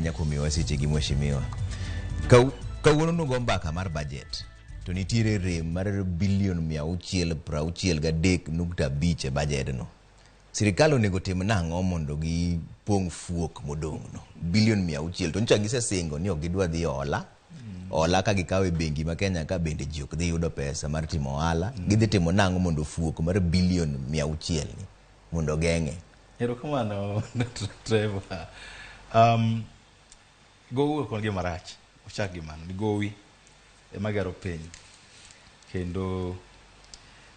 ahinya kuom miyowa sechegi mheshimiwa. Kawuono nugo mbaka mar budget to nitiere rem mar bilion 663.5 e budget no. Sirikal onego tim nang'o mondo gipong' fuok modong' no? Bilion 600 to nyocha gisesingo ni ok gidwa dhi hola. Hola ka gikawo e bengi ma Kenya ka bende ji ok dhi yudo pesa mar timo ohala. Gidhi timo nang'o mondo fuok mar bilion 600 ni mondo geng'e? Erokamano Trevor. Gowi ok en gima rach. Ochak gi mano. Ni gowi ema gero piny. Kendo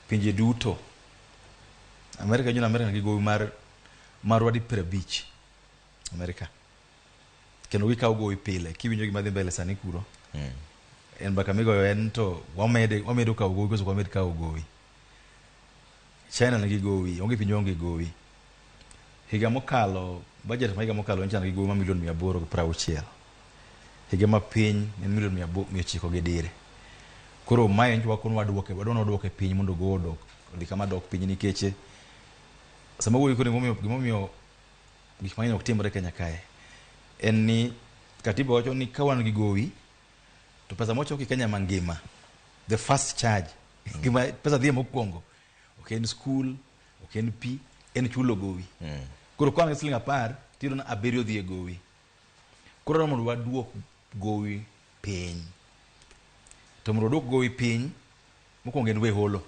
pinje duto. Amerika jona Amerika nigi gowi mar marwa di 50. Amerika. Kendo gikawo gowi pile. Kiwinjo gima dhi mbele sani kuro. En mbaka migoyo en to wamedo kawo gowi koso ok wamed kawo gowi. China nigi gowi, onge piny onge gowi. Higa mokalo, budget ma higa mokalo nyicha nigi gowi ma milion 860. Higa ma piny en milion 900 gi dire. Koro mae nyicha wakono waduoke, wadwa ni waduoke piny mondo gowi odok, odhi kama dok piny nikech sama wuoyi koro gimomiyo gik mang'eny ok timre Kenya kae en ni katiba wacho ni ka wan gi gowi to pesa mochoki Kenya mangima the first charge gima pesa dhiye mokwongo ok en school ok en pi en chulo gowi. Koro ka wan gi siling 10 tiyudo ni 7 dhi e gowi. Koro mondo waduok gowi piny. To mondo waduok gowi piny mokwongo en we holo.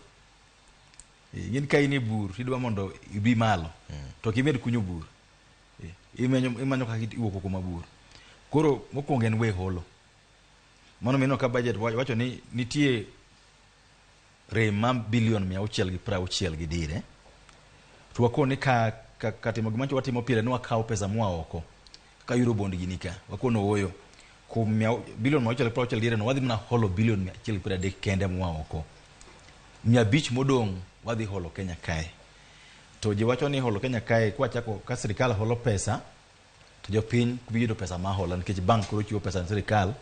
Ing'e ka in e bur tidwa mondo ibi malo to ok imed kunyo bur. Imanyo kaka iwuok oko mabur. Koro mokwongo en we holo. Mano mineno ka budget wacho ni nitie rem ma bilion 660 gi dire. To wakoni ka timo gima watimo pile ni wakawo pesa moa oko kaka euro bond gini ka wakono ooyo kuom bilion 660 dire no wadhi mana holo bilion 130 kende moa oko. 500 modong' wadhi holo Kenya kae. To ji wacho ni holo Kenya kae kwachako ka sirikal holo pesa to jopiny ok bi yudo pesa ma hola nikech bank koro chiwo pesa ne sirikal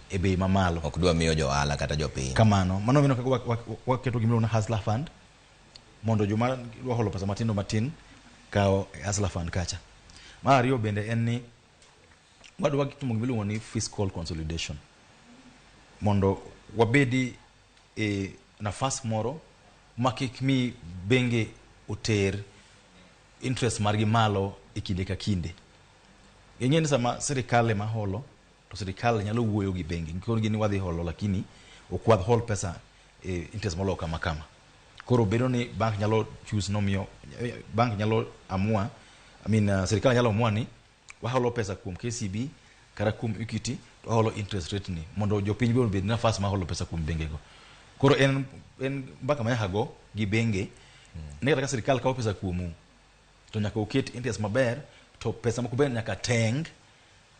e bei mamalo. Ok dwa miyo jo ohala kata jopiny. Kamano, mano mineno kaka waketo gimiluongo ni Hustler Fund mondo joma dwa holo pesa matindo matin kawo e Hustler Fund kacha. Mar ariyo bende en ni wadwa timo gimiluongo ni fiscal consolidation mondo wabedi e nafas moro ma kik mi benge oter interest margi malo e kinde ka kinde. Ing'e ni sama sirikal ema holo to sirikal nyalo wuoyo gi bengi gikon ni wadhi holo lakini ok wadhol pesa e interest moloyo kama kama. Koro bedo ni bank nyalo choose nomiyo bank nyalo amua I mean sirikal nyalo amua ni waholo pesa kuom KCB kata kuom Equity to waholo interest rate ni mondo jopiny be obed nafas mar holo pesa kuom benge go. Koro en mbaka ma nyaka go gi benge ni kata ka sirikal kawo pesa kuomu to nyaka uket interest maber to pesa moko bende nyaka teng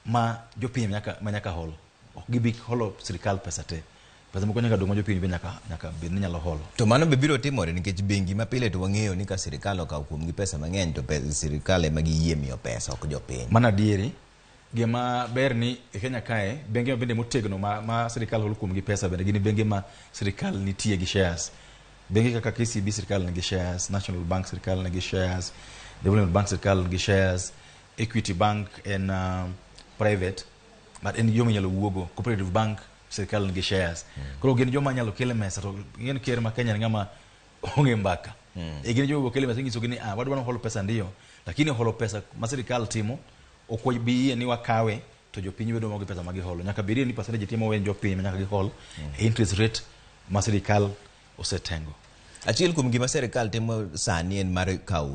ma jopiny ma nyaka holo. Ok gibi holo sirikal pesa te. Pesa moko nyaka dong' ma jopiny be nyaka bed ni nyalo holo. To mano be biro timore nikech bengi ma pile to wang'eyo ni ka sirikal okawo kuomgi pesa mang'eny to sirikal ema giyie miyo pesa ok jopiny. Mano adieri. Gima ber ni e Kenya kae benge bende motegno ma sirikal holo kuomgi pesa bende gin benge ma sirikal nitie gi shares. Bengi kaka KCB sirikal nigi shares, National Bank sirikal nigi shares, Development Bank sirikal nigi shares, Equity Bank en private but en joma inyalo wuogo, Cooperative Bank sirikal nigi shares. Koro gin joma nyalo kel e mesa to ing'e ker ma Kenya ni ng'ama onge mbaka. E gin joma kel e mesa inyisogi ni wadwa ni holo pesa ndiyo, lakini holo pesa ma sirikal timo ok wabi yie ni wakawe to jopiny bedo maonge pesa ma giholo. Nyaka bedie ni percentage timo wen jopiny ma nyaka gihol e interest rate ma sirikal osetengo. Achiel kuom gima sirikal timo sani en mar kawo